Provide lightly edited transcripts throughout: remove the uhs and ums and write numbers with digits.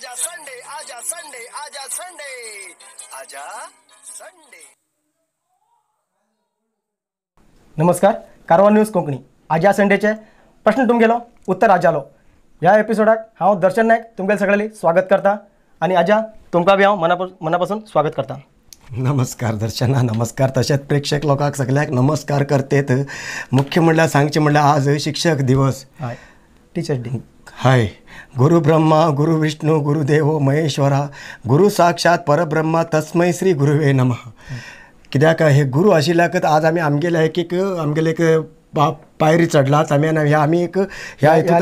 आजा संडे, आजा संडे, आजा संडे, आजा संडे. नमस्कार, कारवार न्यूज कोंकणी आजा संडेचे प्रश्न तुमगेलो उत्तर आजालो ह्या एपिसोडाक हांव दर्शन नायक तुमगेले सगळ्यांनी स्वागत करता आनी आजा तुमकां बी हांव मनापासून स्वागत करता. नमस्कार दर्शना, नमस्कार. तशेंच प्रेक्षक लोकांक सगळ्यांक नमस्कार करतेत. मुख्य म्हणल्यार सांगचें म्हणल्यार आज शिक्षक दिवस, हय, टिचर्स डे. हय. गुरु ब्रह्मा गुरु विष्णू गुरुदेवो महेश्वरा गुरु साक्षात परब्रह्मा तस्मै श्री गुरुवे नमः. कित्याक हे गुरु आशिल्ल्याकच आज आमी आमगेले एक आमगेले एक पायरी चडलात आमी आनी आमी एक ह्या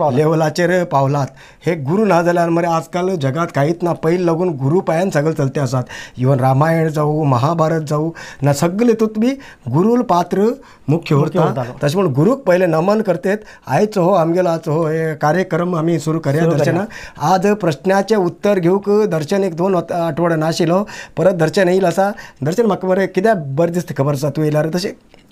लेवलाचेर पावलात. हे गुरू ना जाल्यार मरे आजकाल जगात कांयच ना. पयलीं लागून गुरू पांयान सगळे चलते आसात. इवन रामायण जावं महाभारत जावं ना सगळे हितूंत बी गुरूल पात्र मुख्य उरता. तशें म्हूण गुरूक पयलें नमन करतेत. आयचो हो आमगेलो आजचो हो हे कार्यक्रम आमी सुरू करया दर्शना. आज प्रश्नाचें उत्तर घेवंक दर्शन एक दोन आठवडे नाशिल्लो, परत दर्शन येयल आसा. दर्शन म्हाका बरें कित्याक बरें दिसता खबर आसा तूं येयल्यार. तशें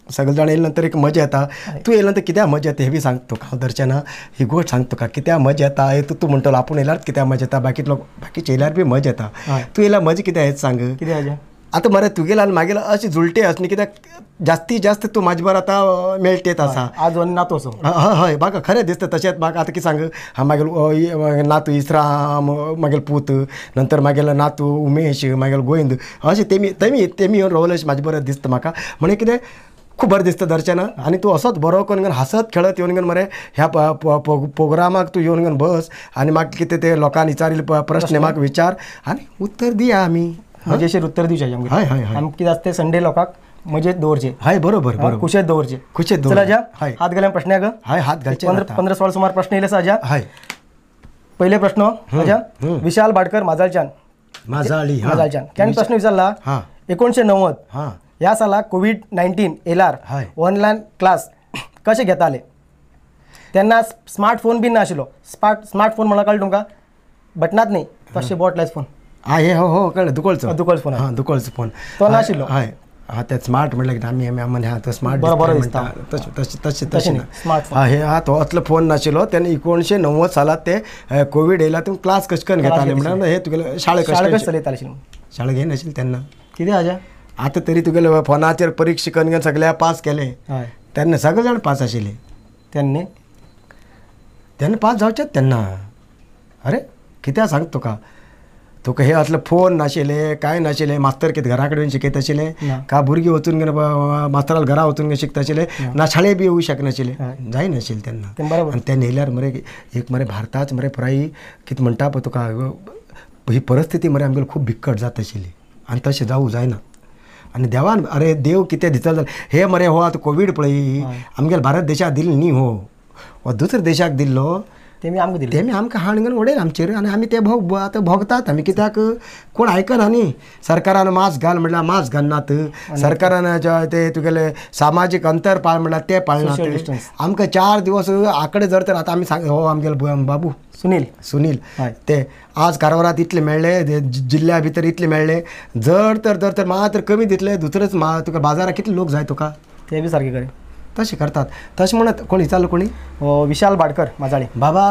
सगळे जाण येयले नंतर एक मजा येता. तूं येयले नंतर कित्याक मजा येता हें बी सांगता तुका हांव दर्शना. ही गोश्ट सांगता तुका कित्याक मजा येता हे तूं म्हणटलो आपूण येयल्यार कित्याक मजा येता, बाकी लोक बाकीचे येयल्यार बी मजा येता. तूं येयल्यार मजा कित्याक हें सांग. कित्याक आतां मरे तुगेलो आनी मागेलो अशी जुळटी आस न्ही, कित्याक जास्तीत जास्त तूं म्हाजे बरोबर आतां मेळटेत आसा. आज नातू असो. हय हय, म्हाका खरें दिसता तशेंच. म्हाका आतां कितें सांग, हांव मागेलो नातू इसराम, मागेलो पूत, नंतर मागेलो नातू उमेश, मागेलो गोविंद, अशें तेमी तेमी तेमी येवन रावले अशें म्हाजे बरें दिसता म्हाका. म्हणून कितें खूब बरें दिसता दर्शना. आनी तूं असोच बरो करून हांसत खेळत येवन मरे ह्या प्रोग्रामाक तूं येवन बस आनी म्हाका कितें ते लोकांनी विचारिल्ले प्रश्न म्हाका विचार आनी उत्तर दिया. आमी मजेशीर उत्तर दिवचें. हय हय हय. आमी कितें आसता ते संडे लोकांक मजेत दवरचे. हय, बरोबर बरोबर. खुशेत दवरचे. खुशेत दवर. चल आजा, हय, हात घालया प्रश्नाक. हय, हात घालचे. 15-16 सुमार प्रश्न येयले आसा आजा. हय. पयले प्रश्न आजा, विशाल भाटकर माजाळच्यान. माजाळी, माजाळच्यान केन्ना प्रश्न विचारला 1990 ह्या सालाक कोवीड-19 येयल्यार ऑनलायन क्लास कशें घेताले. तेन्ना स्मार्टफोन बी नाशिल्लो. स्मार्टफोन म्हणल्यार कळ्ळें तुमकां, बटनात न्ही, तशें बोट लायस फोन. आं, हे हो हो कळ्ळें, दुकोळचो दुकोळचो फोन. हां, दुकोळचो फोन तो नाशिल्लो. हय हां, ते स्मार्ट म्हणल्यार कितें आमी आमी हां तो स्मार्ट बरो दिसता. तशें तशें तशें तशें न्ही स्मार्ट. हां, हे हां तो असलो फोन नाशिल्लो तेन्ना 1990 सालांत ते कोवीड येयला तूं क्लास कशें करून घेताले म्हणल्यार हे तुगेले शाळा कशें चलयताले. शाळा घेयनाशिल्ली तेन्ना. कितें आजा आतां तरी तुगेले फोनाचेर परिक्षा करून सगळ्या पास केले. तेन्ना सगळे जाण पास आशिल्ले. तेन्ना तेन्ना पास जावचेच तेन्ना. अरे कित्याक सांगता तुका, तुका हे असले फोन नाशिल्ले कांय नाशिल्ले. मास्तर कितें घरा कडेन शिकयता आशिल्ले का भुरगीं वचून मास्तराल घरा वचून शिकता आशिल्ले ना, शाळे बी येवंक शकनाशिल्ले, जायनाशिल्लें तेन्ना. आनी तेन्ना येयल्यार मरे एक मरे भारताच मरे पुराय कितें म्हणटा पळय तुका, ही परिस्थिती मरे आमगेली खूब बिकट जाता आशिल्ली. आनी तशें जावूं जायना. आनी देवान अरे देव कितें दिता जाल्यार हे मरे हो आतां कोवीड पळय आमगेले भारत देशाक दिल्लो न्ही, हो हो दुसऱ्या देशाक दिल्लो, तेमी आमकां दिले, तेमी आमकां हाडून उडयले आमचेर. आनी आमी ते भोग आतां भोगतात आमी. कित्याक कोण आयकना न्ही. सरकारान मास्क घाल म्हणल्यार मास्क घालनात, सरकारान ते तुगेले सामाजीक अंतर पाळ म्हणल्यार ते पाळनात. आमकां 4 दिवस आंकडे जर तर आतां आमी सांग हो आमगेलो बाबू सुनील, सुनील ते आज कारवारात इतले मेळ्ळे, जिल्ल्या भितर इतले मेळ्ळे, जर तर जर तर मात्र कमी दितले दुसरेच तुका बाजाराक कितले लोक जाय तुका, ते बी सारके करे तशें करतात. तशें म्हणत कोण विचारलो कोणी विशाल भाटकर माजाळी. बाबा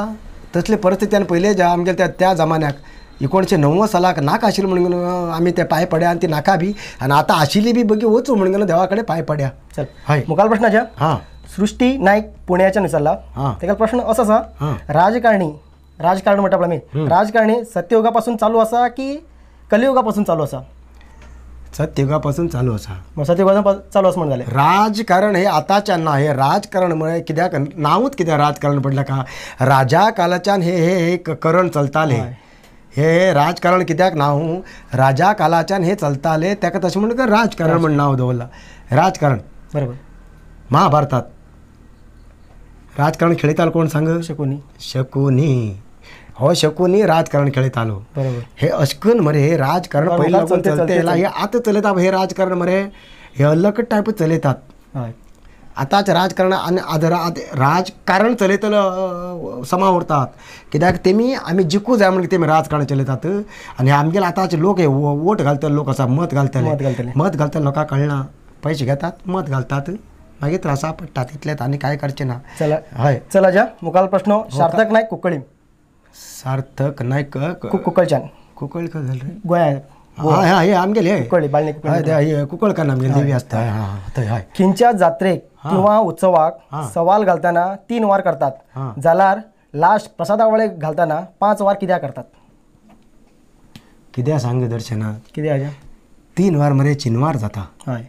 तसले परिस्थिती आनी पयले ज्या आमगेले त्या त्या जमान्याक 1990 सालाक नाका आशिल्लें म्हणून आमी ते पांय पड्या आनी ती नाका बी आनी आतां आशिल्ली बी बगी वचूं म्हणून देवा कडेन पांय पड्या. चल हय, मुखार प्रश्न आसा. हां, सृष्टी नायक पुण्याच्यान विचारला. तेका प्रश्न असो आसा, राजकारणी, राजकारण म्हणटा पळय आमी, राजकारणी सत्ययुगा पासून चालू आसा की कलियुगा पासून चालू आसा? सत्ययुगा पासून चालू आसा. सत्ययुगा चालू आसा म्हण जालें. राजकारण हे आतांच्यान ना, हे राजकारण म्हळ्यार कित्याक नांवूच कित्याक राजकारण पडलें का, राजा कालाच्यान हे हे करण चलतालें. हे राजकारण कित्याक नांव राजा कालाच्यान हे चलतालें, ताका तशें म्हणून राजकारण म्हण नांव दवरलां. राजकारण बरोबर. महाभारतात राजकारण खेळयतालो कोण सांग? शकुनी. शकुनी हो शकुनी राजकारण खेळयतालो. बरोबर. हे अशकन मरे हे राजकारण पयलीं लागून चलते हे आतां चलयता. हे राजकारण मरे हे अलग टायप चलयतात. आतांच राजकारण आनी राजकारण चलयतलो समा उरतात. कित्याक तेमी आमी जिखूं जाय म्हणून तेमी राजकारण चलयतात. आनी आमगेले आतांचे लोक हे वोट घालतले लोक आसा, मत घालतले, मत घालतले लोकांक कळना, पयशे घेतात मत घालतात, मागीर त्रासा पडटात. इतलेंच आनी कांय करचें ना. चला हय, चल आजा मुखार प्रश्न. सार्थक नायक कुंकळी. सार्थक नायक कुंकळच्यान. कुंकळ खंय जालें रे? गोंया. हय हय आमगेले कुंकळ्ळी बाळणी कुंकळ्ळी कुंकळकान आमगेली देवी आसता. हां थंय. हय. खंयच्या जात्रेक किंवा उत्सवाक सवाल घालतना 3 वार करतात जाल्यार लास्ट प्रसादा वळे घालतना 5 वार कित्याक करतात? कित्याक सांग दर्शना? कित्याक आज्या? 3 वार मरे चिनवार जाता. हय.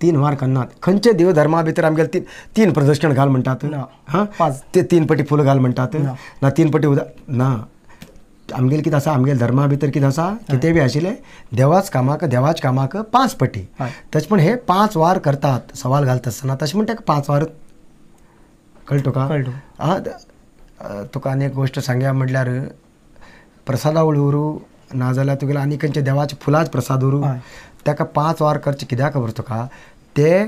3 वार करनात. खंयचे देव धर्मा भितर आमगेले 3 प्रदक्षिण घाल म्हणटात हां, ते 3 पटी फुलां घाल म्हणटात ना, 3 पटी उदक ना. आमगेले कितें आसा, आमगेले धर्मा भितर कितें आसा, कितें बी आशिल्लें देवाच कामाक, देवाच कामाक 5 पटी. तशें पूण हे 5 वार करतात सवाल घालता आसतना, तशें म्हण ताका 5 वार. कळ्ळें तुका? आं, तुका आनी एक गोश्ट सांगया म्हणल्यार प्रसादा उरूं नाजाल्यार तुगेले आनी खंयच्या देवाचे फुलांच प्रसाद उरूं, ताका 5 वार करचें कित्याक खबर तुका? ते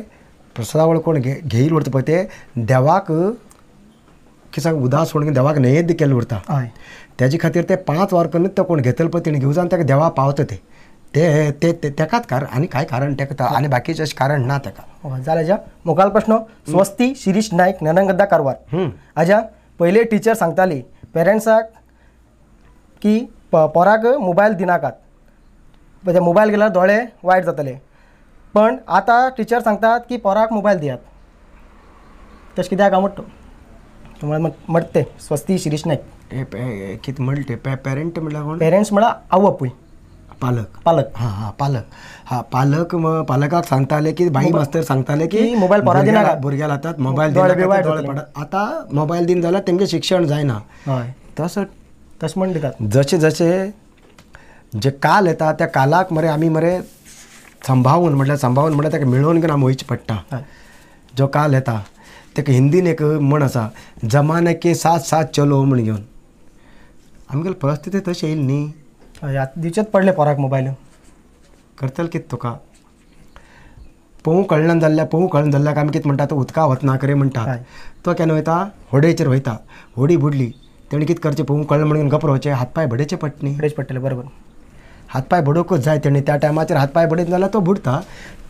प्रसादावळ कोण घेयल उरता पळय ते देवाक कितें सांग उदास सोडून देवाक नैवेद्य केल्लें उरता. तेजे खातीर ते 5 वार करून तो कोण घेतले पळय तेणें घेवं जावन ताका देवा पावता. ते ते तेकाच कारण आनी कांय कारण ताका आनी बाकीचें अशें कारण ना ताका. जालें आज्या. मुखार प्रश्न स्वस्ती शिरीष नायक ननंगद्दा कारवार. आज्या पयले टिचर सांगताली पेरंट्साक की पोराक मोबायल दिनाकात, मोबायल गेल्यार दोळे वायट जातले, पण आतां टिचर सांगतात की पोराक मोबायल दियात. तशें कित्याक हांव म्हणटा म्हणटा ते स्वस्ती शिरीष नायक. कितें म्हणलें ते पेरंट म्हणल्यार कोण? पेरंट्स म्हळ्यार आवय बापूय, पालक. पालक. हां हां पालक. हां पालक पालकाक सांगताले की बाई मास्तर सांगताले की मोबायल पोरा दिनाका, भुरग्याक हातात मोबायल दिनाका, दोळे पडत. आतां मोबायल दिन जाल्यार तेंगें शिक्षण जायना. हय तसो तशें म्हण दितात. जशें जशें जे काल येता त्या कालाक मरे आमी मरे सांबाळून म्हटल्यार सांबाळून म्हटल्यार ताका मेळोवन घेवन आमी वयचें पडटा. जो काल येता ताका हिंदीन एक म्हण आसा, जमाने के साथ साथ चलो म्हण घेवन. आमगेली परिस्थिती तशी येयली न्ही. हय आतां दिवचेच पडले पोराक मोबायल. करतले कितें तुका? पोवूंक कळना जाल्ल्या, पोवूंक कळना जाल्ल्याक आमी कितें म्हणटा, उदका वतना करे म्हणटा. तो केन्ना वयता होडयेचेर वयता, होडी बुडली तेणें कितें करचें पोवूंक कळना म्हणून गप रावचें, हात पांय बडयचे पडटा न्ही. बडयचे पडटले बरोबर. हात पांय बडोवंकूच जाय तेणें त्या टायमाचेर. हात पांय बडयत जाल्यार तो बुडटा.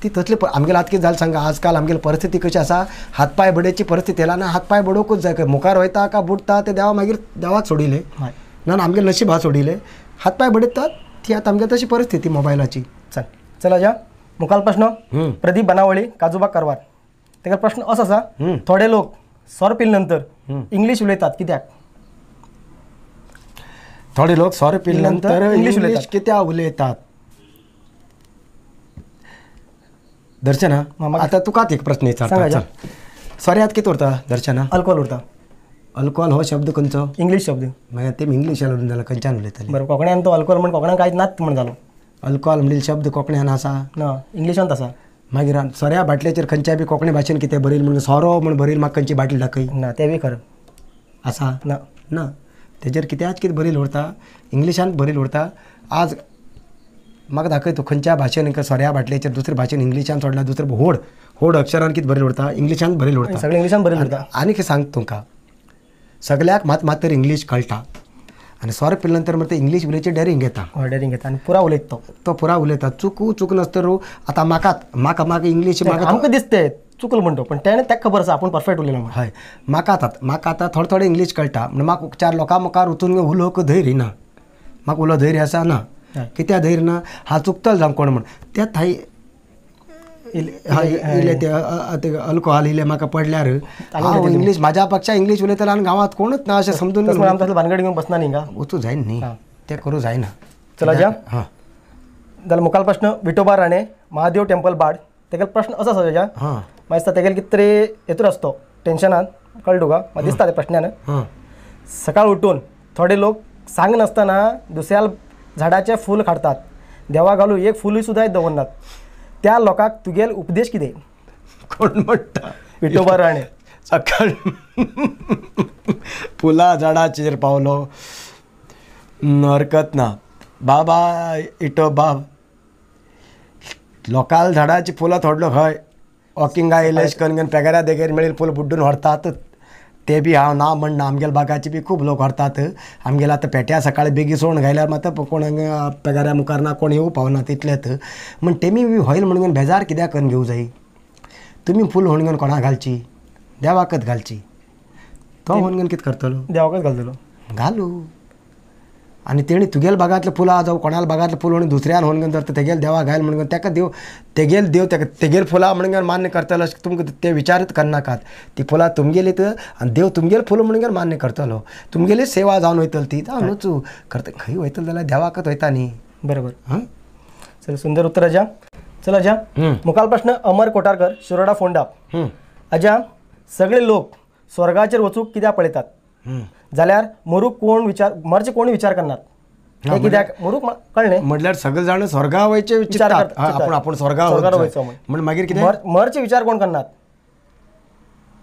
ती तसली आमगेले आतां कितें जालें सांगा, आजकाल आमगेली परिस्थिती कशी आसा, हात पांय बडयची परिस्थिती येयला ना. हात पांय बडोवंकूच जाय. मुखार वयता काय बुडटा तें देवा मागीर देवाक सोडिलें ना, आमगेलें नशीब आसा सोडिलें. हात पांय बडयतात ती आतां आमगेली तशी परिस्थिती मोबायलाची. चल चल आज्या मुखार प्रश्न प्रदीप बनावळी काजूबाग कारवार. ताका प्रश्न असो आसा, थोडे लोक सोरो पिले नंतर इंग्लीश उलयतात कित्याक? थोडे लोक सोरो पिले नंतर इंग्लीश कित्याक उलयतात? दर्शना आतां तुकाच एक प्रश्न विचारता. सोऱ्यांत कितें उरता दर्शना? अल्कोहोल उरता. अल्कोहोल हो शब्द खंयचो? इंग्लीश शब्द. मागीर ते इंग्लिशान उलोवन जाल्यार खंयच्यान उलयतले? बरोबर, कोंकण्यान तो अल्कोहोल म्हण कोंकण्यान कांयच नात म्हण जालो. अल्कोहोल म्हणिल्लो शब्द कोंकण्यान आसा ना, इंग्लिशांत आसा. मागीर सोऱ्या बाटलेचेर खंयच्या बी कोंकणी भाशेन कितें बरयल म्हणून सोरो म्हण बरयल, म्हाका खंयची बाटली दाखय ना, तें बी खरें आसा ना. ना तेजेर कित्याच कितें बरयल उरता, इंग्लिशान बरयल उरता. आज म्हाका दाखय तूं खंयच्या भाशेन सोऱ्या बाटलेचेर दुसरे भाशेन इंग्लिशान सोडल्यार दुसरे व्हड व्हड अक्षरान कितें बरयल उरता, इंग्लिशान बरयल उरता, सगळें इंग्लिशान बरयल उरता. आनी कितें सांग तुमकां, सगळ्याक मात मात तर इंग्लीश कळटा आनी सोरो पिले नंतर मरे इंग्लीश उलोवची डेरींग घेता. हय डेरींग घेता आनी पुरा उलयता तो, तो पुरा उलयता. चुकू चूक नासतर आतां म्हाकाच म्हाका म्हाका इंग्लीश म्हाका आमकां दिसते चुकलो म्हणटो, पण तेणें ताका खबर आसा आपूण परफेक्ट उलयला म्हण. हय म्हाका आतां म्हाका आतां थोडें थोडें इंग्लीश कळटा म्हण म्हाका चार लोकां मुखार वचून उलोवंक धैर्य ना. म्हाका उलोवंक धैर्य आसा ना, कित्याक धैर्य ना, हा चुकतलो जावं कोण म्हण त्या थाय इल्ले ते अल्कोहोल इल्ले म्हाका पडल्यार हांव इंग्लीश म्हाज्या पेक्षा इंग्लीश उलयतलो आनी गांवांत कोणूच ना अशें समजून भानगड घेवन बसना न्ही गा, वचूं जायना न्ही, तें करूं जायना. चल आज्या. हां जाल्यार मुखार प्रश्न विठोबा राणे महादेव टेम्पल बाड. तेगेलो प्रश्न असो आसा आज्या, म्हाका दिसता तेगेले कितें तरी हेतूर आसता तो टेन्शनान, कळ्ळें तुका? म्हाका दिसता त्या प्रश्नान. सकाळ उठून थोडे लोक सांग नासतना दुसऱ्या झाडाचें फूल काडटात, देवा घालू एक फुलूय सुद्दां दवरनात, त्या लोकांक तुगेल उपदेश कितें? कोण म्हणटा? विठोबा राणे. सकाळ फुलां झाडाचेर पावलो हरकत ना बाबा इटो बाब, लोकाल झाडाची फुलां थोडलो खंय वॉकिंगा येयले अशें करून घेवन पेगऱ्या देगेर मेळिल्लें फूल बुड्डून व्हरतात ते बी हांव ना म्हणना. आमगेल्या बागाची बी खूब लोक व्हरतात. आमगेल्या आतां पेट्या सकाळी बेगीन सोडून घायल्यार मात कोण पेगाऱ्या मुखार ना कोण येवं पावना तितलेंच. म्हण तेमी बी होयल म्हणून बेजार कित्याक करून घेवं जाय? तुमी फूल होण घेवन कोणाक घालची? देवाकच घालची. तो होण घेवन कितें करतलो? देवाकच घालतलो. घालू. आनी तेणी तुगेल बागांतलें फुलां जावं कोणाल्या बागांतलें फूल म्हणून दुसऱ्यान होन जर तेगेल देवा घायल म्हणून ताका देव तेगेल देव तेका तेगेल फुलां म्हणून मान्य करतलो अशें तुमकां ते विचारच करनाकात. ती फुलां तुमगेली तर आनी देव तुमगेल फुलां म्हणून मान्य करतलो, तुमगेली सेवा जावन वयतली ती जावन वचूं करता. खंय वयतलो जाल्यार देवाकच वयता न्ही. बरोबर. हां चल सुंदर उत्तर अजा. चल अजा मुखाल प्रश्न अमर कोटारकर शिरोडा फोंडा. अजा सगळे लोक स्वर्गाचेर वचूंक कित्याक पळयतात जाल्यार मरूक कोण विचार मरचे कोण विचार करनात? कित्याक मरूक कळ्ळें म्हटल्यार सगळे जाण स्वर्गा वयचे विचार आपण आपूण स्वर्गा वयचो म्हण मागीर कितें मरचे विचार कोण करनात?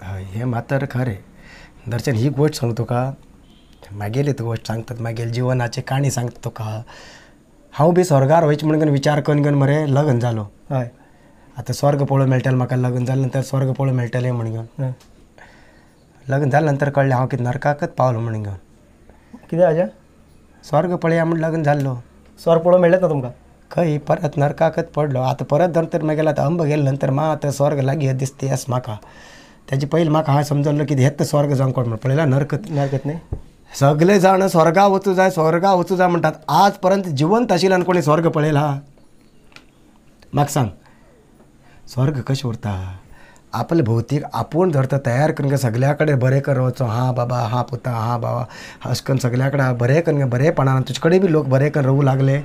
हय हें मात्र खरें. दर्शन ही गोश्ट सांग तुका, मागेली गोश्ट सांगतात, मागेली जिवनाची काणी सांगता तुका. हांव बी स्वर्गार वयचें म्हणून विचार करून मरे लग्न जालो. हय आतां स्वर्ग पळोवंक मेळटलें म्हाका, लग्न जालें नंतर स्वर्ग पळोवंक मेळटलें म्हणून. लग्न जालें नंतर कळ्ळें हांव कितें नरकाकच पावलो म्हणून. कितें आजा? स्वर्ग पळया म्हण लग्न जाल्लो, स्वर्ग पळोवंक मेळ्ळेंच ना तुमकां? खंय परत नरकाकच पडलो. आतां परत नंतर मागीर आतां अंब गेले नंतर मा आतां स्वर्ग लागीं दिसता येस म्हाका. तेजे पयलीं म्हाका हांवें समजल्लो की हेत स्वर्ग जावंक कोण म्हण पळयला नरक. नरकत न्ही. सगळे जाण स्वर्गा वचूं जाय स्वर्गा वचूं जाय म्हणटात. आज पर्यंत जिवंत आशिल्ल्यान कोणी स्वर्ग पळयला? म्हाका सांग स्वर्ग कशें उरता? आपले भोवतीक आपूण जर तर तयार करून सगल्या कडेन बरें कर वचो, हां बाबा हां पुता हां बाबा अशें करून सगल्या कडेन बरें करून बरेपणान तुजे कडेन बी लोक बरें करून रावूं लागले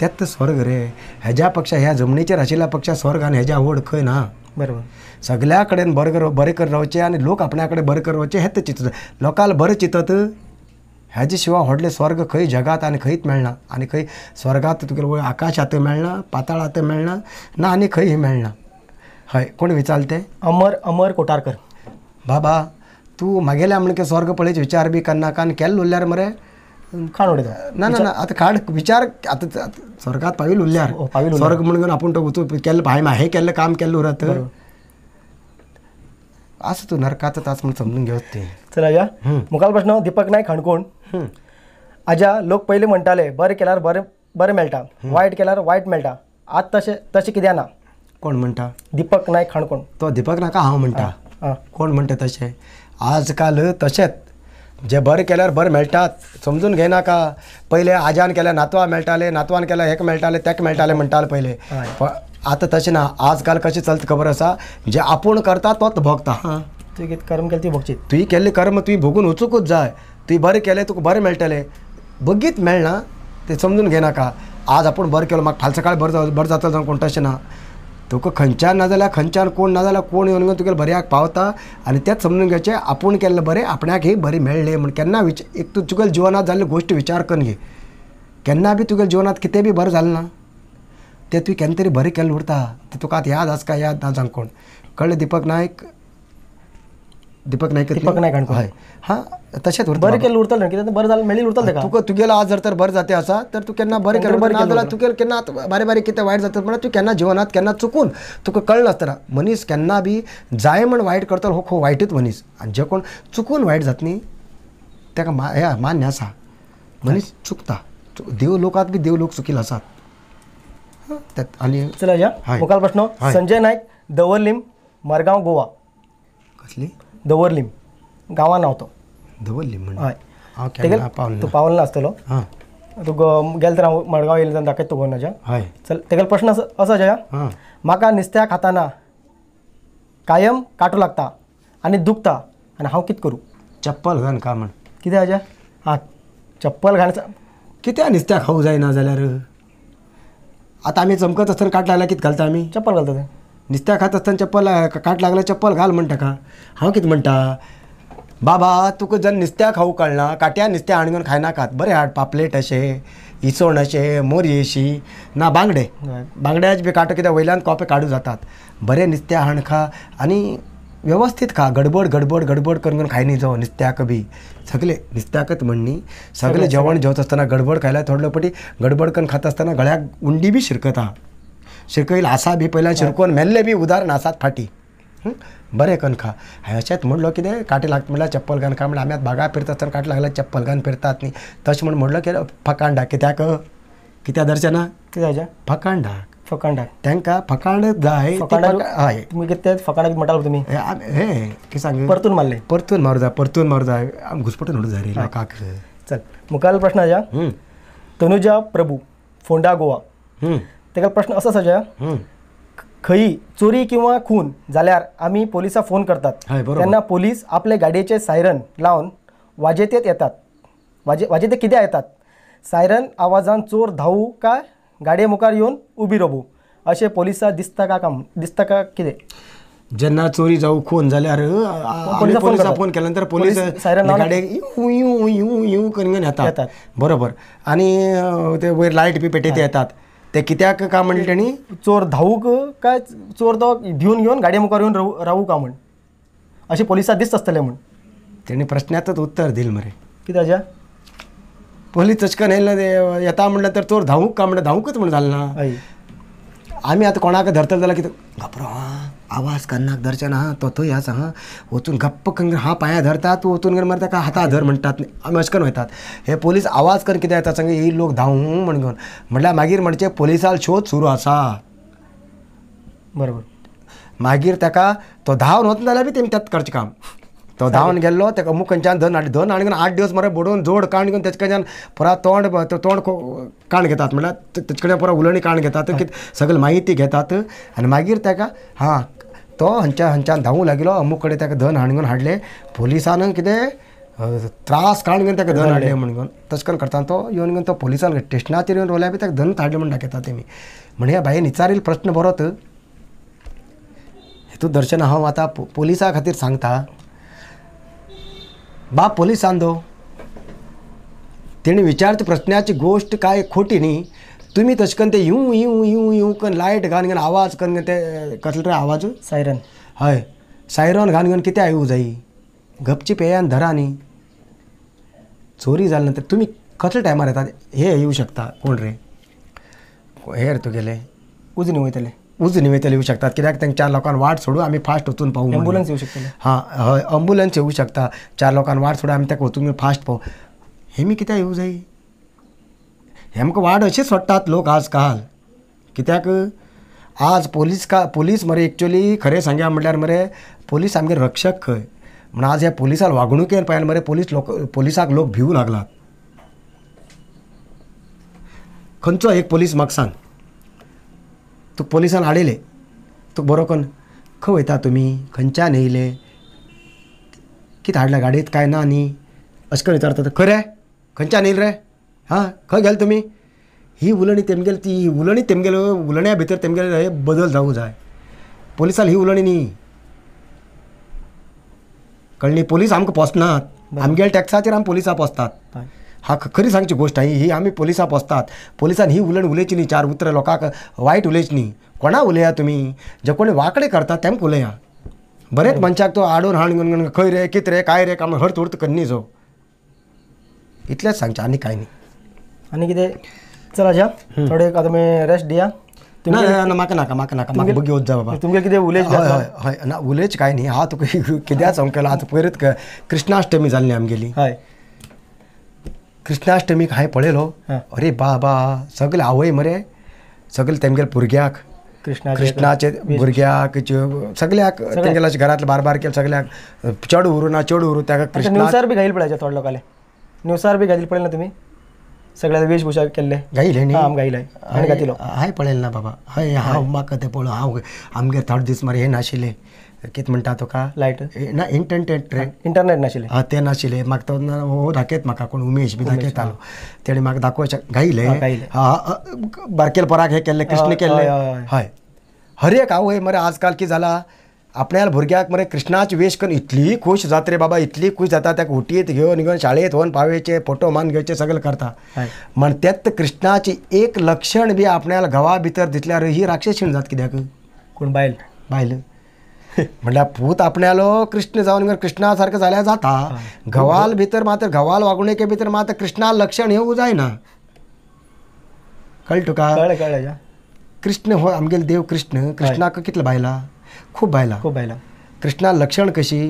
तेच स्वर्ग रे. हेज्या पक्षा ह्या जमनीचेर आशिल्ल्या पक्षा स्वर्ग आनी हेज्या व्हड खंय ना. बरोबर. सगल्या कडेन बरें बरें करून रावचें आनी लोक आपणा कडेन बरें करून रावचें हेंच चिंतता. लोकांक बरें चिंतत हेजे शिवाय व्हडलें स्वर्ग खंय जगांत आनी खंयच मेळना. आनी खंय स्वर्गांत तुगेले आकाशांत मेळना, पाताळांत मेळना ना आनी खंय मेळना. हय कोण विचारले? अमर अमर कोटारकर. बाबा तूं मागेल्या म्हणून स्वर्ग पळयच विचार बी करनाका आनी केल्लो उरल्यार मरे खाण उडयता. ना ना ना आतां खाड विचार आतां स्वर्गांत पाविल्लो उरल्यार स्वर्ग म्हणून आपूण तो वचूं केल्लें हांवें हें केल्लें काम केल्लें उरत आसा तूं नरकांतच आसा म्हूण समजून घेवच तें. चल आजा मुखाल प्रश्न दीपक नायक हणकोण. आजा लोक पयलीं म्हणटाले बरें केल्यार बरें बरें मेळटा, वायट केल्यार वायट मेळटा, आतां तशें तशें कित्याक ना? कोण म्हणटा? दीपक नायक हणकोण. तो दीपक नायक हांव म्हणटा. कोण म्हणटा तशें? आजकाल तशेंच जे बरें केल्यार बरें मेळटात समजून घेनाका. पयलें आज्यान केल्यार नातवा मेळटाले, नातवान केल्यार हेका मेळटाले तेका मेळटाले म्हणटाले पयलें. आतां तशें ना. आजकाल कशें चलता खबर आसा, जे आपूण करता तोच भोगता. हां तुवें कितें कर्म केलें ती भोगची, तुवें केल्लें कर्म तुवें भोगून वचूंकूच जाय. तुवें बरें केलें तुका बरें मेळटलें, बगीत मेळना तें समजून घेनाका. आज आपूण बरें केलो म्हाका फाल्यां सकाळीं बरें जातलो जावं कोण तशें ना. तुका खंयच्यान ना जाल्यार खंयच्यान कोण ना जाल्यार कोण येवन तुगेले बऱ्याक पावता आनी तेंच समजून घेवचें आपूण केल्लें बरें आपणाक बरें मेळ्ळें म्हण. केन्ना विचार एक तूं तुगेल्या जिवनांत जाल्ली गोश्ट विचार करून घे. केन्ना बी तुगेल्या जिवनांत कितें बी बरें जालें ना तें तुवें केन्ना तरी बरें केल्लें उरता. तें तुका आतां याद आसा काय याद ना जावंक कोण. कळ्ळें? दीपक नायक दीपक नायक दीपक नायक हय हां तशेंच उरता. बरें केल्लें उरतलें कित्याक बरें जालें मेळिल्लें उरतलें ताका. तुका तुगेलो आज जर तर बरें जाते आसा तर तूं केन्ना बरें केलें बरें ना जाल्यार तुगेलें केन्ना बारीक बारीक कितें वायट जाता म्हणल्यार तूं केन्ना जिवनांत केन्ना चुकून तुका कळनासतना मनीस केन्ना बी जाय म्हण वायट करतलो हो खूब वायटूच मनीस. आनी जे कोण चुकून वायट जाता न्ही ताका मान्य आसा. मनीस चुकता, देव लोकांत बी देव लोक चुकील आसात. आनी चल या मुखाल प्रश्न संजय नायक दवर्लीम मरगांव गोवा. कसली? दवर्लीम गांवान नांव तो. दवर्लीम म्हण? हय तूं पावल ना आसतलो. तूं गेले तर हांव मडगांव येयलें जाल्यार दाखयता तुका नाज्या. हय चल तेगेलो प्रश्न असो जया, म्हाका नुस्त्या खाताना कायम कांटो लागता आनी दुखता आनी हांव कितें करूं? चप्पल घाल का म्हण. कितें आज्या? आं चप्पल घाल. कित्याक नुस्त्या खावूं जायना जाल्यार? आतां आमी चमकत आसतना काट लागल्यार कितें घालता आमी? चप्पल घालता. तें नुस्त्या खात आसतना चप्पल काट लागल्यार चप्पल घाल म्हणटा का? हांव कितें म्हणटा बाबा, तुका जर नुस्त्या खावूं कळना काट्या नुस्त्या हाडून घेवन खायनाकात. बरें हाड पापलेट अशें, इसवण अशें, मोरी अशी ना बांगडे, बांगड्याचे बी कांटो कित्याक वयल्यान कोपे काडूं जातात. बरें नुस्त्या हाड खा आनी व्यवस्थीत खा. गडबड गडबड गडबड करून खायनी जावं नुस्त्याक बी. सगळे नुस्त्याकच म्हण न्ही, सगळें जेवण जेवता आसतना गडबड खायल्यार थोडे पटी गडबड करून खाता आसतना गळ्याक उंडी बी शिरकता. शिरकयल आसा बी पयल्यान शिरकोन मेल्ले बी उदाहरण आसात फाटीं. बरें करून खा. हांवें अशेंच म्हणलो कितें कांटे लागता म्हणल्यार चप्पल घालून खा म्हणल्यार आमी आतां बागा फिरता आसतना कांटे लागल्यार चप्पल घालून फिरतात न्ही तशें म्हण म्हणलो कितें फकांडा. कित्याक कित्याक दर्शना? कित्याक फकांडाक. फकांडाक तांकां फकांड जाय. हय तुमी कितें फकांडाक म्हणटाले तुमी? हें कितें सांग परतून मारलें. परतून मारूं जाय, परतून मारूं जाय, आमी घुसपटून उडूं जाय रे लोकांक. चल मुखार प्रश्न आसा. तनुजा प्रभू फोंडा गोवा तेका प्रश्न असो आसा खंय चोरी किंवा खून जाल्यार आमी पोलिसाक फोन करतात तेन्ना पोलीस आपले गाडयेचे सायरन लावन वाजेतेत येतात वाजेते कित्याक येतात सायरन आवाजान चोर धांवू काय गाडये मुखार येवन उबी रावू अशें पोलिसाक दिसता का काम दिसता का कितें जेन्ना चोरी जावं खून जाल्यार पोलिसाक फोन केल्या नंतर पोलीस गाडयेक you you you you करून येतात बरोबर आनी ते वयर लायट बी पेटयत येतात ते कित्याक काय म्हणलें तेणी चोर धांवूक काय चोर तो भिवन घेवन गाडये मुखार येवन रावू का म्हण अशें पोलिसाक दिसता आसतलें म्हण तेणी प्रश्नाचें उत्तर दिलें मरे कितें आज्या पोलीस तशें करून येयले येता म्हणल्यार तर चोर धांवूक का म्हणल्यार धांवूकच म्हण जालें ना आमी आतां कोणाक धरतले जाल्यार कितें घाबरो आं आवाज कन्नाक धरचें ना तो थंय आसा हां वचून गप्प करून हां पांयां धरता तूं वचून घेवन मरे ताका हाता धर म्हणटात आमी अशें करून वयतात हे पोलीस आवाज करून कितें येता सांग ही लोक धांवूं म्हण घेवन म्हणल्यार मागीर म्हणचे पोलिसाल शोध सुरू आसा बरोबर मागीर ताका तो धांवन वतना जाल्यार बी तेमी तेंच करचें काम तो धांवन गेल्लो ताका अमूक खंयच्यान धन हाडली धन हाडून 8 दिवस मरे बडोवन जोड काण घेवन तेचे कडच्यान पुरा तोंड तोंड काण घेतात म्हणल्यार तेचे कडल्यान पुरा उलोवणी काण घेतात सगळी म्हायती घेतात आनी मागीर ताका हां तो हंच्या हंच्यान धांवूं लागिलो अमूक कडेन ताका धन हाडून हाडलें पोलिसान कितें त्रास काण घेवन ताका धन हाडलें म्हण घेवन तशें करून करता तो येवन घेवन तो पोलिसान स्टेशनाचेर येवन रोवल्यार बी ताका धन हाडलें म्हण दाखयता तेमी म्हण ह्या बायेन विचारिल्लो प्रस्न बरोच हेतू दर्शन हांव आतां पोलिसा खातीर सांगता बाब पोलिसान दो तेणी विचारच्या प्रश्नाची गोश्ट काय खोटी न्ही तुमी तशें करून ते you you you you करून लायट घालून घेवन आवाज करून ते कसलो रे आवाज सायरन हय सायरन घालून घेवन कित्याक येवं जायी गपची पेयान धरा न्ही चोरी जाले नंतर तुमी कसल्या टायमार येतात हे येवं शकता कोण रे हे रे तुगेले उजनी वयतले उजनी वयतले येवं शकतात कित्याक तांकां 4 लोकांक वाट सोडून आमी फास्ट वचून पावूं एम्बुलन्स येवं शकतले हां हय एम्बुलन्स येवं शकता 4 लोकांक वाट सोडून आमी ताका वचून फास्ट पावूं हेमी कित्याक येवं जायी हे आमकां वाट अशें सोडटात लोक आज काल कित्याक आज पोलीस का पोलीस मरे एक्चुअली खरें सांगया म्हणल्यार मरे पोलीस आमगे रक्षक खंय म्हण आज ह्या पोलिसाक वागणुकेन पळयन मरे पोलीस लोक पोलिसाक लोक भिवू लागलात खंयचो एक पोलीस म्हाका सांग तुका पोलिसान हाडयले तुका बरो करून खंय वयता तुमी खंयच्यान येयले कितें हाडल्या गाडयेंत काय ना न्ही अशें करून विचारता खरें खंयच्यान येयले रे हां खंय गेले तुमी ही उलोवणी तेमगेली ती उलोवणी तेमगेले उलोवण्या भितर तेमगेले हे बदल जावूं जाय पोलिसाल ही उलोवणी न्ही कळ्ळी पोलीस आमकां पोसनात आमगेल्या टॅक्साचेर आमी पोलिसां पोसतात हा खरी सांगची गोश्ट ही आमी पोलिसां पोसतात पोलिसान ही उलोवणी उलयची न्ही 4 उतरां लोकांक वायट उलयची न्ही कोणा उलया तुमी जे कोणी वांकडे करतात तेमकां उलया बरेच मनशाक तो आडोवन हाडून घेवन खंय रे कितें रे काय रे काम हर्त हुर्त करनी जो इतलेंच सांगचें आनी कांय न्ही आनी कितें चल आज्या थोडे आतां तुमी रेस्ट दिया ना ना म्हाका नाका म्हाका नाका म्हाका बेगीन वच जा बाबा तुमगे कितें उलयच हय हय हय ना उलयच कांय न्ही हांव तुका कित्याक सांगूंक केलो आतां पयरच कृष्णाष्टमी जाल्ली आमगेली हय कृष्णाष्टमीक हांवें पळयलो अरे बाबा सगळे आवय मरे सगळे तेमगेले भुरग्याक कृष्णाचे भुरग्याक सगळ्याक तेंगेल्या घरांतले बार बार केले सगळ्याक चड उरूं ना चड उरूं ताका कृष्णा न्यूसार बी घाईल पळयाचे थोडे लोकांले न्यूसार बी घाईल पळयलें ना तुमी सगळ्या वेशभूषा केल्ले घाईल न्ही आम घाईल हांवें घातिलो हांवें पळयलें ना बाबा हय हांव म्हाका तें पळोवन हांव आमगेर थोडे दीस मरे हे नाशिल्ले कितें म्हणटा तुका लायट ना इंटरनेट रे इंटरनेट नाशिल्लें हां तें नाशिल्लें म्हाका तो हो दाखयत म्हाका कोण उमेश बी दाखयतालो तेणें म्हाका दाखोवचें घायलें हां बारकेल पोराक हें केल्लें कृष्ण केल्लें हय हर एक आवय मरे आजकाल कितें जाला आपल्या भुरग्याक मरे कृष्णाची वेश करून इतली खूश जाता रे बाबा इतली खूश जाता ताका उटीत घेवन घेवन शाळेंत वचून पावयचे फोटो मान घेवचे सगळें करता म्हण तेच कृष्णाची एक लक्षण बी आपल्या घोवा भितर दिसल्यार ही राक्षसीण जाता कित्याक कोण बायल बायल म्हणल्यार पूत आपण्यालो कृष्ण जावन कृष्णा सारकें जाल्यार जाता घोवाल भितर मात्र घोवाल वागणुके भितर मात्र कृष्णा लक्षण येवूं जायना कळ्ळें तुका कळ्ळें कळ्ळें कृष्ण हो आमगेलो देव कृष्ण कृष्णाक कितले बायलां खूब बायलां खूब बायलां कृष्णा लक्षण कशी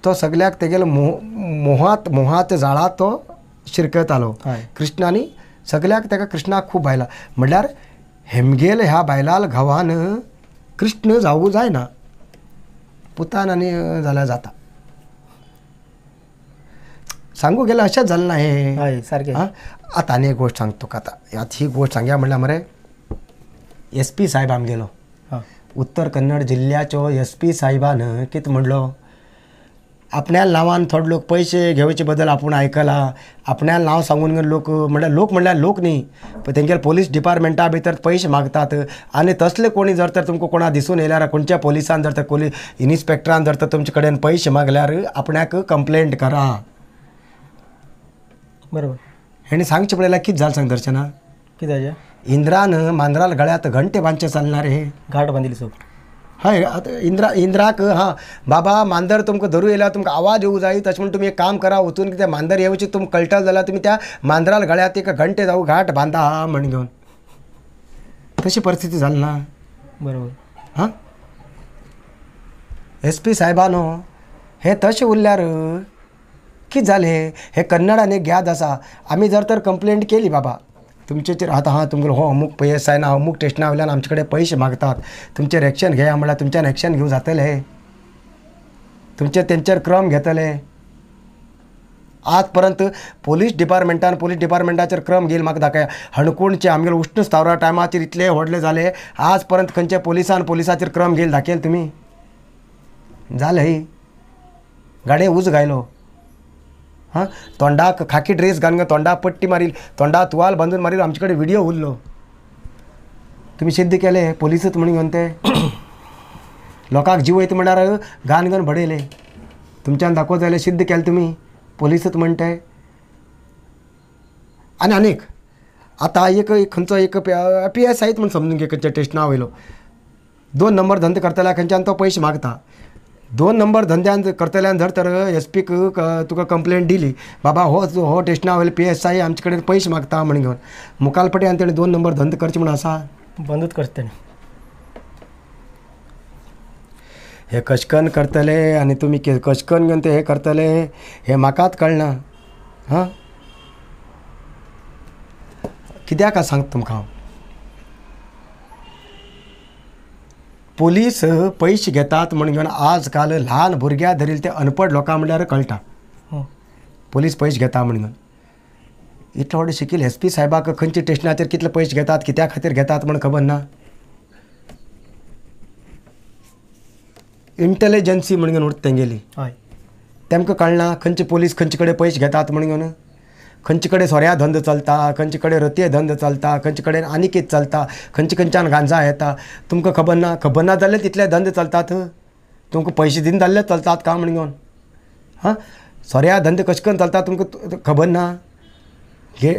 तो सगळ्याक तेगेलो मोहात मोहात जाळात तो शिरकतालो कृष्णानी सगळ्याक ताका कृष्णाक खूब बायलां म्हणल्यार हेमगेल ह्या बायलाल घोवान कृष्ण जावूं जायना पुतान आनी जाल्यार जाता सांगू गेल्यार अशेंच जालें ना हें. हय सारकें. आं आतां आनी एक गोश्ट सांगता तुका. आतां आतां ही गोश्ट सांगया म्हणल्यार मरे एस पी साहेब आमगेलो उत्तर कन्नड जिल्ल्याचो एस पी साहेबान कितें म्हणलो, आपल्या नांवान थोडे लोक पयशे घेवचे बद्दल आपूण आयकलां, आपल्या नांव सांगून लोक म्हणल्यार लोक म्हणल्यार लोक न्ही पण तेंगेले पोलीस डिपार्टमेंटा भितर पयशे मागतात आनी तसले कोणी जर तर तुमकां कोणा दिसून येयल्यार खंयच्या पोलिसान जर तर कोणी इन्स्पेक्टरान जर तर तुमचे कडेन पयशे मागल्यार आपणाक कंप्लेंट करा. बरोबर. हेणी सांगचें पडल्यार कितें जालें सांग दर्शना, कितें जालें? इंद्रान मांद्राल गळ्यांत घंटे बांदचे चलणार हे घाट बांदिल्ली सोब. हय आतां इंद्रा इंद्राक हां बाबा मांदर तुमकां धरू येयल्यार तुमकां आवाज येवं जाय, तशें म्हण तुमी एक काम करा वचून कितें मांदर येवची तुमकां कळटलें जाल्यार तुमी त्या मांद्राल गळ्यांत एक घंटे जावं घाट बांदा म्हण घेवन. तशी परिस्थिती जाली ना. बरोबर. हां एस पी साहेबानो हे तशें उरल्यार कितें जालें? हे कन्नडान एक याद आसा, आमी जर तर कंप्लेंट केली बाबा तुमचेचेर आतां हां तुमगेलो हो अमूक पी एस I ना अमूक स्टेशना वयल्यान आमचे कडेन पयशे मागतात, तुमचेर एक्शन घेया म्हणल्यार तुमच्यान एक्शन घेवं जातलें? तुमचे तेंचेर क्रम घेतले? आज पर्यंत पोलीस डिपार्टमेंटान पोलीस डिपार्टमेंटाचेर क्रम घेयल म्हाका दाखया. हणकोणचे आमगेले उश्ण स्थावरा टायमाचेर इतले व्हडले जाले, आज पर्यंत खंयच्या पोलिसान पोलिसाचेर क्रम घेयल दाखयल तुमी? जालें ही गाडये उजो घायलो, हां तोंडाक खाकी ड्रेस घालून तोंडाक पट्टी मारील, तोंडाक तुवाल बांदून मारील, आमचे कडेन व्हिडियो उरलो. तुमी सिद्ध केले पोलिसूच म्हणून घेवन ते लोकांक जीव वयता म्हणल्यार घान घेवन बडयले, तुमच्यान दाखोवं जाल्यार सिद्ध केलें तुमी पोलिसूच म्हणटे. आनी आनीक आतां एक खंयचो एक पी एस आयच म्हूण समजून घे खंयच्या स्टेशना वयलो 2 नंबर धंदो करतल्या खंयच्यान तो पयशे मागता. 2 नंबर धंद्यान करतल्यान जर तर एस पीक तुका कंप्लेंट दिली बाबा हो हो स्टेशना वयले पी एस I आमचे कडेन पयशे मागता म्हण घेवन, मुखालपटी आनी तेणें 2 नंबर धंदो करचे म्हूण आसा बंदूच करता तेणें. हे कशकन करतले आनी तुमी कशकन घेवन ते हे करतले हें म्हाकाच कळना. हां कित्याक सांगता तुमकां हांव, पोलीस पयशे घेतात म्हण घेवन आज काल ल्हान भुरग्या धरील ते अनपड लोकां म्हणल्यार कळटा पोलीस पयशे घेता म्हण घेवन. इतलो व्हडलो शिकील एस पी साहेबाक खंयच्या स्टेशनाचेर कितले पयशे घेतात कित्या खातीर घेतात म्हण खबर ना. इंटेलिजन्सी म्हण घेवन उरता तेंगेली, हय तेमकां कळना खंयचे पोलीस खंयचे कडेन पयशे घेतात म्हण घेवन, खंयचे कडेन सोऱ्या धंदो चलता, खंयचे कडेन रतये धंदो चलता, खंयचे कडेन आनी कितें चलता, खंयचे खंयच्यान गांजा येता, तुमकां खबर ना. खबर ना जाल्यार तितले धंदे चलतात, तुमकां पयशे दिवन जाल्ले चलतात काय म्हण घेवन. हां सोऱ्या धंदे कशें करून चलता तुमकां खबर ना. घे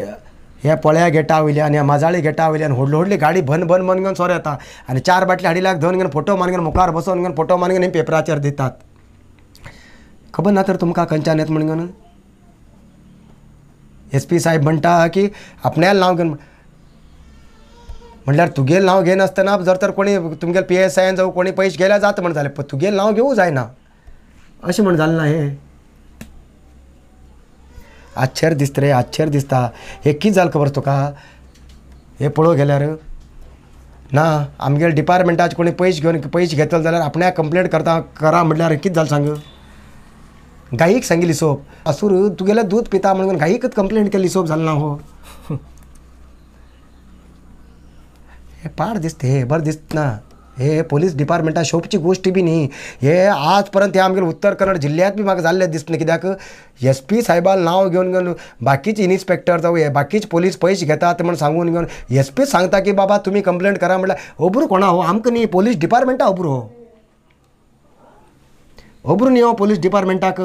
ह्या पोळ्या गेटा वयल्यान ह्या माजाळी गेटा वयल्यान व्हडली व्हडली गाडी भन भन भन घेवन सोरो येता आनी 4 बाटली हाडिल्याक धरून घेवन फोटो मारून घेवन मुखार बसोवन घेवन फोटो मारून घेवन पेपराचेर दितात. खबर ना तर तुमकां खंयच्यान येता म्हण घेवन. एस पी साहेब म्हणटा की आपण्याल नांव घेवन म्हणल्यार तुगेलें नांव घेनासतना जर तर कोणी तुमगेले पी एस आयन जावं कोणी पयशे गेल्यार जाता म्हण जालें, पण तुगेलें नांव घेवूं जायना अशें म्हण जालें ना. हें आश्चर्य दिसता रे, आश्चर्य दिसता. हें कितें जालें खबर तुका? हें पळोवंक गेल्यार ना आमगेले डिपार्टमेंटाचे कोणी पयशे घेवन पयशे घेतले जाल्यार आपणाक कंप्लेंट करता करा म्हणल्यार कितें जालें सांग? गायीक सांगिल्ली सोप असूर तुगेलें दूद पिता म्हणून गायीकच कंप्लेंट केली सोप जालें ना हो. हे पाड दिसता, हे बरें दिसना. हे पोलीस डिपार्टमेंटा शोपची गोश्ट बी न्ही. हे आज पर्यंत हे आमगेले उत्तर कन्नड जिल्ल्यांत बी म्हाका जाल्लें दिसना कित्याक एस पी साहेबान नांव घेवन घेवन बाकीचे इन्स्पेक्टर जावं हे बाकीचे पोलीस पयशे घेतात म्हण सांगून घेवन एस पी सांगता की बाबा तुमी कंप्लेंट करा म्हणल्यार अब्रू कोणा हो? आमकां न्ही, पोलीस डिपार्टमेंटा अब्रू हो. अब्रू न्ही हो पोलीस डिपार्टमेंटाक.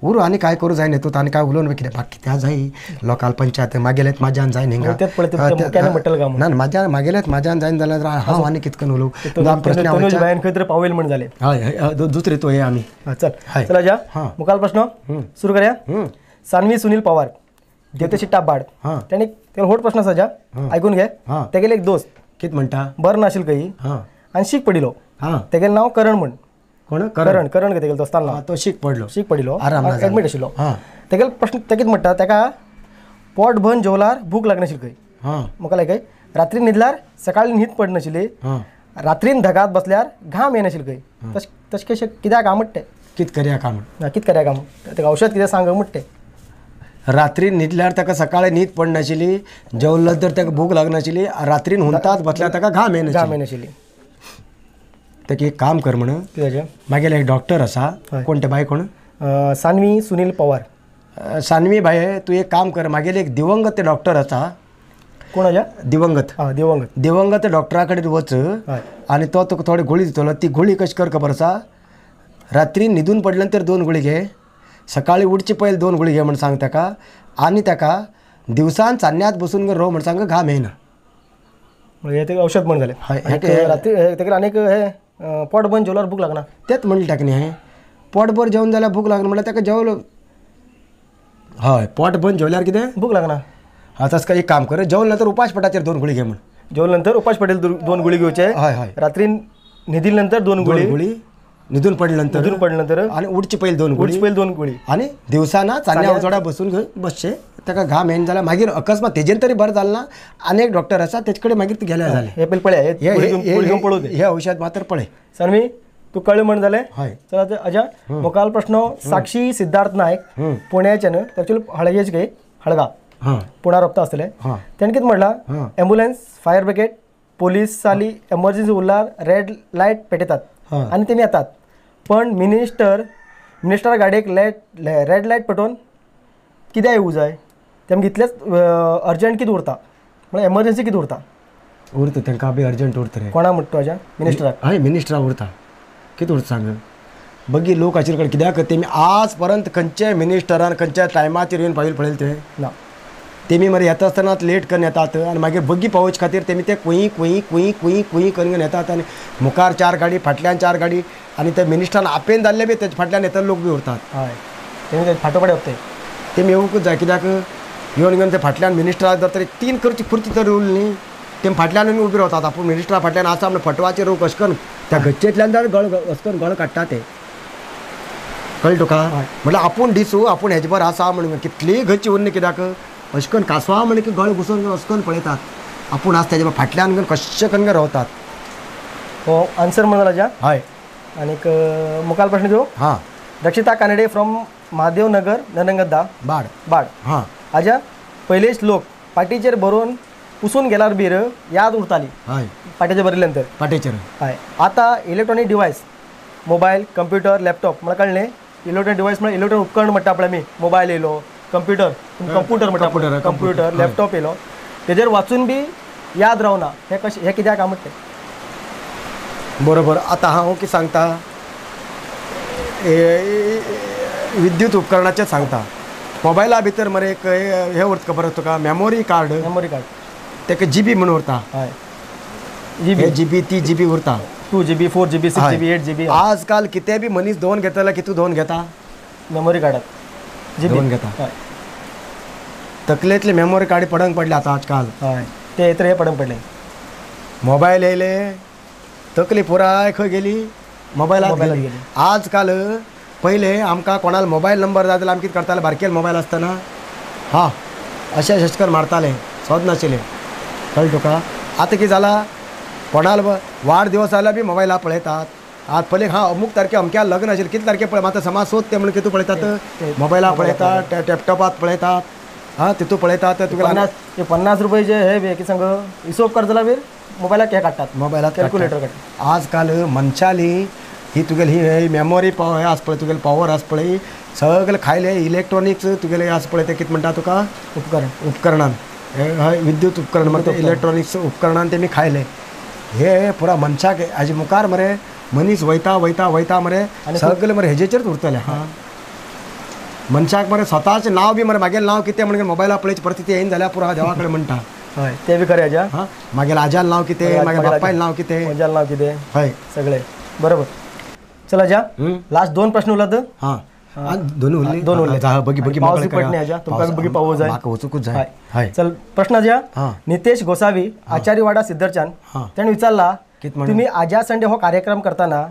उरू आनी काय करूं जायना तूं आनी काय उलोवन कितें बाकी कित्याक जाय लोकाल पंचायत मागेलेच म्हाज्यान जायना हिंगा ना म्हाज्यान मागेलेच म्हाज्यान जायना जाल्यार हांव आनी कितें करून उलोवं प्रश्न खंय तरी पावयल म्हण जालें. हय दुसरे तो हे आमी चल चल अजा मुखाल प्रश्न सुरू करया. सानवी सुनील पवार देवतेशिट्टा बाड तेणी तेका व्हड प्रश्न आसा आयकून घे. तेगेले एक दोस्त कितें म्हणटा बरें नाशिल्लो खंय आनी शीक पडिल्लो, तेगेलें नांव करण म्हण. कोण? करण. करण तेगेलो दोस्तान नांव. तो शीक पडलो, शीक पडिल्लो, एडमीट आशिल्लो. तेगेलो प्रश्न ते कितें म्हणटा, तेका पोट भरून जेवल्यार भूक लागनाशिल्ली खंय. मुखाल आयकय, रात्री न्हिदल्यार सकाळी न्हीद पडनाशिल्ली, रात्रीन धगात बसल्यार घाम येनाशिल्ली खंय. तशें तशें कशें कित्याक आमडटे? कित करया काम कित करया काम ताका औषध कितें सांग म्हणटे. रात्री न्हिदल्यार ताका सकाळी न्हीद पडनाशिल्ली, जेवलो तर ताका भूक लागनाशिल्ली, रात्रीन हुंतात बसल्यार ताका घाम येनाशिल्ली. ताका एक काम कर म्हण कित्याचें मागीर एक डॉक्टर आसा कोण ते बाय कोण सानवी सुनील पवार. सानवी बाये तूं एक काम कर मागीर एक दिवंगत डॉक्टर आसा. कोण आसा? दिवंगत. दिवंगत दिवंगत डॉक्टरा कडेन वच आनी तो तुका थोडी गुळी दितलो. ती गुळी कशी कर खबर आसा, रात्री न्हिदून पडले नंतर 2 गुळी घे, सकाळी उठचे पयलीं 2 गुळी घे म्हण सांग ताका आनी ताका दिवसान चान्न्यांत बसून रोव म्हण सांग घाम येना. हे ते औषध म्हण जालें. हय रात्री ताका आनीक हे पोट बंद जेवल्यार भूक लागना तेच म्हणलें ताका न्ही. हें पोटभर जेवण जाल्यार भूक लागना म्हणल्यार ताका जेवलो हय पोट बंद जेवल्यार कितें भूक लागना. हा तस काय एक काम कर जेवण नंतर उपास पोटाचेर 2 गुळी घे म्हण. जेवण नंतर उपास पटेल 2 गुळी घेवचे. हय हय रात्री न्हिदिल नंतर 2 गुळी, न्हिदून पडले नंतर आनी उठचे पयलीं 2 गुळी, पयलीं 2 गुळी आनी दिवसाना चान्न्या उजवाडा बसून बसचे ताका घाम येना जाल्यार मागीर अकस्मात तेजेन तरी बरें जालें ना आनी एक डॉक्टर आसा तेजे कडेन मागीर गेल्यार जालें. हे पयलीं पळय पळोवं हे औषध मात्र पळय. सानवी तूं कळ्ळें म्हण जालें. हय चल आतां अजा मुखाल प्रश्न साक्षी सिद्धार्थ नायक पुण्याच्यान, एक्चुअली हळगेच गे हळगा पुणा रोपता आसतले. तेणें कितें म्हणलां, एम्बुलन्स फायर ब्रिगेड पोलिसाली एमर्जन्सी उरल्यार रेड लायट पेटयतात आनी तेमी येतात, पण मिनिस्टर गाडयेक रेड लायट पेटोवन कित्याक येवूं जाय? तेमकां इतलेंच अर्जंट कितें उरता म्हळ्यार एमर्जन्सी कितें उरता? उरता तांकां बी अर्जंट उरता रे. कोणा म्हणटा अजा? मिनिस्टराक. हय मिनिस्टराक उरता. कितें उरता सांग बगी लोक आशिल्ले कडेन कित्याक तेमी आज पर्यंत खंयच्याय मिनिस्टरान खंयच्या टायमाचेर येवन पाविल्ले पळयलें तुवें ना. तेमी मरे येता आसतनाच लेट करून येतात आनी मागीर बग्गी पावोवचे खातीर तेमी ते कुयी कुयी कुयी कुयी कुयी करून येतात आनी मुखार 4 गाडी फाटल्यान 4 गाडी आनी ते मिनिस्टरान आपेन जाल्ले बी तेजे फाटल्यान येतले लोक बी उरतात. हय तेमी फाटोफाट वता तेमी येवंकूच जाय कित्याक येवन घेवन ते फाटल्यान मिनिस्टराक जर तरी 3 करची खुर्ची तर उरली न्ही तेमी फाटल्यान येवन उबी रावतात. आपूण मिनिस्टरा फाटल्यान आसा म्हण फटवाचेर रोग अशें करून त्या गच्चेंतल्यान जाल्यार गळ अशें करून गळ काडटा ते. कळ्ळें तुका? म्हटल्यार आपूण दिसूं आपूण हेजे बरें आसा म्हणून कितलीय गच्ची उरली कित्याक अशें करून कासवा म्हण की गळ घुसून अशें करून पळयतात आपूण आसा तेजे फाटल्यान घेवन कशें करून रावतात. हो आन्सर म्हण जालो. हय आनीक मुखाल प्रश्न घेवं. हां रक्षिता कानडे फ्रॉम महादेव नगर ननंगद्दा बाड बाड. हां आजा पयलेच लोक पाटीचेर बरोवन पुसून गेल्यार बीर याद उरताली. हय पाट्याचेर बरयले नंतर पाट्याचेर. हय आतां electronic device mobile computer laptop म्हळ्यार कळ्ळें न्ही? इलेक्ट्रॉनीक डिवायस म्हळ्यार इलेक्ट्रॉनीक उपकरण म्हणटा पळय आमी मोबायल येयलो कंप्युटर कंप्युटर म्हणटा कंप्युटर लॅपटॉप येयलो तेजेर वाचून बी याद रावना. हें कशें हें कित्याक काय म्हणटा? बरोबर. आतां हांव कितें सांगता विद्युत उपकरणाचें सांगता. मोबायला भितर मरे एक हें उरता खबर आसा तुका मेमोरी कार्ड. मेमोरी कार्ड ताका जीबी म्हणून उरता. हय जीबी जीबी ती जीबी उरता 2 GB 4 GB 6 GB 8 GB. आजकाल कितें बी मनीस दोन घेतलो कितू दोन घेता मेमोरी कार्डाक जीबी दोन घेता. तकलेंतले मेमोरी कार्ड पडंग पडले आतां आजकाल. हय ते तर हे पडंग पडले. मोबायल येयले तकली पुराय खंय गेली मोबायलात गेली. आजकाल पयले आमकां कोणाल मोबायल नंबर जाय जाल्यार आमी कितें करताले बारकेल मोबायल आसतना हां अशें अशें करून मारताले सोद नाशिल्ले. कळ्ळें तुका? आतां कितें जालां कोणाल वाडदिवस जाल्यार बी मोबायला पळयतात. आज पयलीं हां अमूक तारखे अमक्या लग्न आशिल्लें कितले तारखे पळय आतां समाज सोद ते म्हणून कितू पळयतात मोबायला पळयतात लॅपटॉपात पळयतात हां तितू पळयतात. तुका 50 रुपये हे कितें सांग हिशोब करता जाल्यार बीर मोबायलाक हे काडटात मोबायलात कॅल्क्युलेटर काडटात. आजकाल मनशाली ही तुगेली ही मेमोरी पावर हे आसा पळय तुगेली पावर आसा पळय सगळे खायले इलेक्ट्रॉनिक्स तुगेले आसा पळय ते कितें म्हणटा तुका उपकरण उपकरणान हय विद्युत उपकरण म्हणटा इलेक्ट्रॉनिक्स उपकरणान तेमी खायले. हे पुरा मनशाक हाजे मुखार मरे मनीस वयता वयता वयता मरे सगळे मरे हेजेचेरच उरतले. हां मनशाक मरे स्वताचें नांव बी मरे मागेलें नांव कितें म्हणून मोबायला पळयची परिस्थिती येयना जाल्यार पुरा देवा कडेन म्हणटा. हय तें बी खरें आजा. हां मागेले आज्यान नांव कितें मागीर बापायन नांव कितें म्हज्यान नांव कितें हय सगळें बरोबर. चल आजा लास्ट 2 प्रश्न उरलात. हां दोन उरले दोन उरले. बगी बगी पावस पडणे आजा तुमकां बगी पावस जाय म्हाका वचूंकूच जाय. हय चल प्रश्न आजा. नितेश गोसावी आचारीवाडा सिद्धरच्यान ताणें विचारला तुम्ही आजा संडे हो कार्यक्रम करताना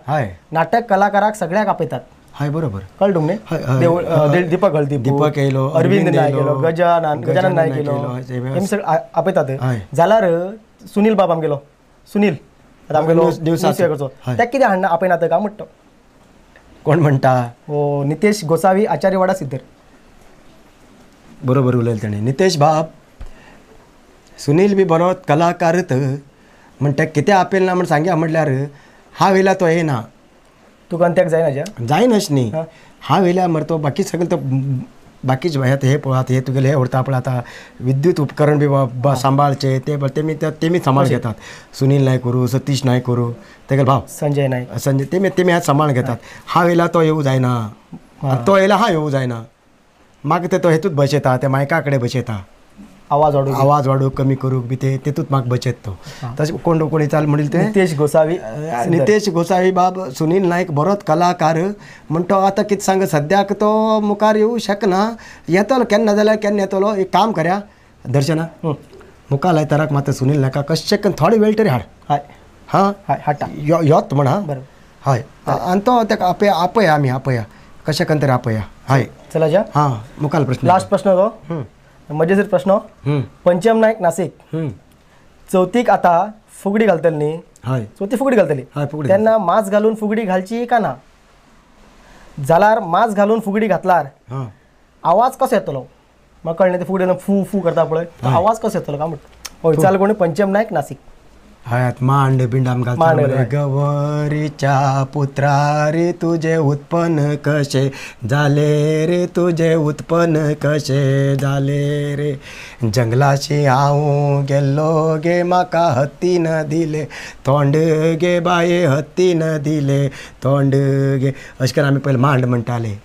नाटक कलाकाराक सगळ्याक आपयतात. हय बरोबर कळ्ळें तुमने? दीपक हळदी दीपक येयलो अरविंद नायक येयलो गजानन नायक येयलो हेमी सगळे आपयतात. जाल्यार सुनील बाब आमगेलो सुनील आमगेलो न्यूज पेपरचो ताका कितें हाडना आपयनात काय म्हणटा? कोण म्हणटा? हो नितेश गोसावी, आचार्यवाडा, सिद्धर. बरोबर उलयलें तेणें. नितेश बाब, सुनील बी बरो कलाकारत म्हण तेका कितें आपयल ना म्हण सांगया म्हटल्यार हांव येयला तो येना. तुका आनी तेका जायना ज्या? जायनाच न्ही. हांव येयल्या मरे तो बाकी सगळें तो बाकीचे हे पळय हे तुगेले हे उरता पळय आतां विद्युत उपकरण बी सांबाळचे ते तेमी तेमी सांबाळ घेतात. सुनील नायक करूं, सतीश नायक करूं, तेगेले भाव संजय नायक, संजय तेमी तेमी आतां सांबाळ घेतात. हांव येयला तो येवं जायना, तो येयला हांव येवं जायना. मागीर ते तो हेतूत बसयता, त्या मायका कडेन बसयता, आवाज वाडूं आवाज वाडूं कमी करूंक बी ते तेतूत म्हाका बचयत तो. तशें कोण कोण चाल म्हणील ते नितेश गोसावी. नितेश गोसावी बाब, सुनील नायक बरोच कलाकार म्हण तो आतां कितें सांग सद्याक तो मुखार येवं शकना. येतलो केन्ना जाल्यार केन्ना येतलो. एक काम करया दर्शना, मुखार लायताराक मात सुनील नायका कशें करून थोडे वेळ तरी हाड. हय हां हय हाडटा योत म्हण. हां बरोबर. हय आनी तो ताका आपया आपया आमी आपया कशें करून तरी आपया. हय चला ज्या. हां मुखार प्रश्न, लास्ट प्रश्न तो मजेशीर प्रश्न. पंचम नायक, नासीक. चवथीक आतां फुगडी घालतली न्ही? हय चवथी फुगडी घालतली तेन्ना मास्क घालून फुगडी घालची का ना? जाल्यार मास्क घालून फुगडी घातल्यार आवाज कसो येतलो? म्हाका कळ्ळें ते फुगडी फू फू करता पळय, आवाज कसो येतलो काय म्हणटा? हय चाल कोणी? पंचम नायक, नासीक. हय मांड बिंड आमकां घालता. गवरीच्या पुत्रा रे तुजें उत्पन्न कशें जालें रे, तुजें उत्पन्न कशें जालें रे, जंगलाशी हांव गेल्लो गे म्हाका हत्तीन दिलें तोंड गे बाये, हत्तीन दिलें तोंड गे. अशें करून आमी पयलीं मांड म्हणटाले.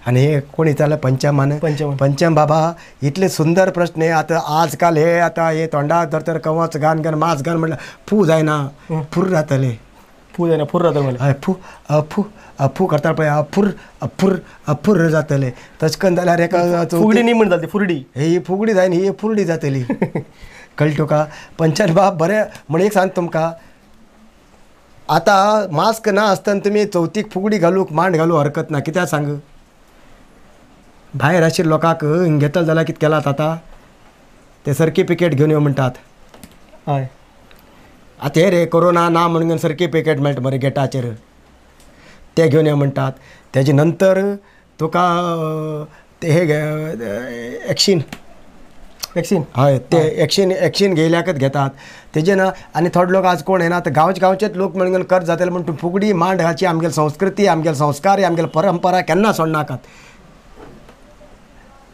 आनी हे कोण विचारलें? पंचमान. पंचम बाबा इतले सुंदर प्रश्न. आतां आजकाल हे आतां हे तोंडाक धर तर कवच घान घान मास्क घान म्हणल्यार फू जायना, फुर जातलें. फू जायना, फुर जातलें. हय फू फू फू करता पळय अफुर अफुर अफुर जातलें. तशें करून जाल्यार एका फुगडी न्ही म्हण जातली, फुरडी. ही फुगडी जायना, ही फुरडी जातली. कळ्ळें तुका? पंचम बाब बरें म्हण एक सांग तुमकां, आतां मास्क ना आसतना तुमी चवथीक फुगडी घालूंक मांड घालूंक हरकत ना. कित्याक सांग? भायर आशिल्ल्या लोकांक घेतले जाल्यार कितें केलात आतां ते सर्टिफिकेट घेवन यो म्हणटात. हय आतां हे रे कोरोना ना म्हणून सर्टिफिकेट मेळटा मरे गेटाचेर, ते घेवन यो म्हणटात. तेजे नंतर तुका ते हे एक्शीन वॅक्सीन, हय ते एक्शीन एक्शीन घेयल्याकच घेतात तेजे ना. आनी थोडे लोक आज कोण येना आतां गांवचे गांवचेच लोक म्हणून कर्ज जातले म्हण तूं फुगडी मांड घालची. आमगेली संस्कृती, आमगेले संस्कार, आमगेली परंपरा केन्ना सोडनाकात.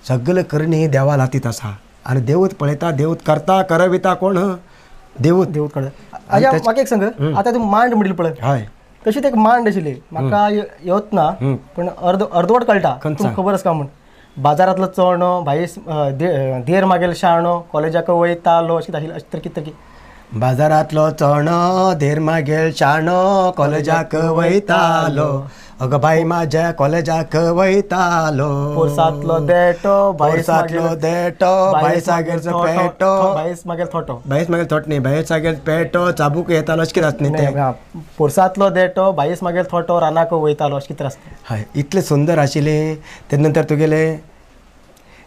सगळें करणी देवा लातीत आसा आनी देवूच पळयता, देवूच करता, करविता कोण? देवूच. देवूच करता. आज्या म्हाका एक सांग, आतां तूं मांड म्हणली पळय, हय तशीच एक मांड आशिल्ली म्हाका येवच ना पण अर्दवट कळटा, तुमकां खबर आसा म्हण. बाजारांतलो चोणो भाई देर मागेल शाणो कॉलेजाक वयतालो अशें आशिल्लें. अशें तर कितें की बाजारांतलो चणो देर मागेल शाणो कॉलेजाक वयतालो, अगो बाई म्हाज्या कॉलेजाक वयतालो, पोरसांतलो देटो पोरसांतलो देटो भायसागेरचो पेटो, भायस मागेल थोटो, भायस मागेल थोट न्ही, भायसागेर पेटो चाबूक येतालो अशें कितें आसता न्ही तें. पोरसांतलो देटो भायस मागेल थोटो रानाक वयतालो अशें कितें आसता. हय इतलें सुंदर आशिल्लें. ते नंतर तुगेलें